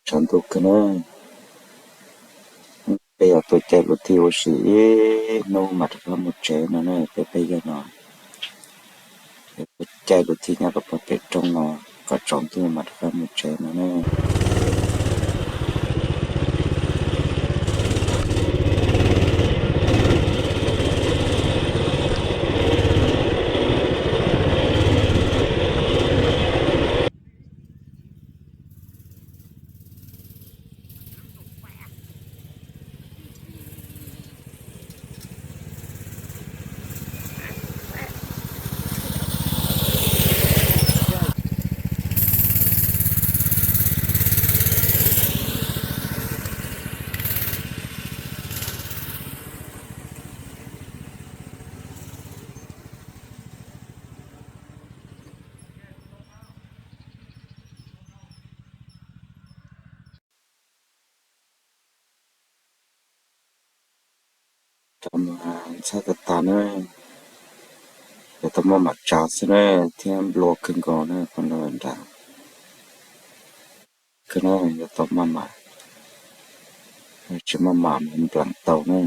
Tsaus ntuj kawg na. Peb yuav tuaj caij luv thij ua si ib hnub mam rov qab mus tsev no na peb peb yawg no. Tuaj caij luv thij nyob rau pem roob no kom tsaus ntuj mam rov qab mus tsev no na. Rov mus ntxhab tag tag na, yuav tau maj mam tsav xwb na thiab nplua kawg nkaus na qhov no nrad. Kawg na yuav tau maj mam, tsis maj mam npleem tau na.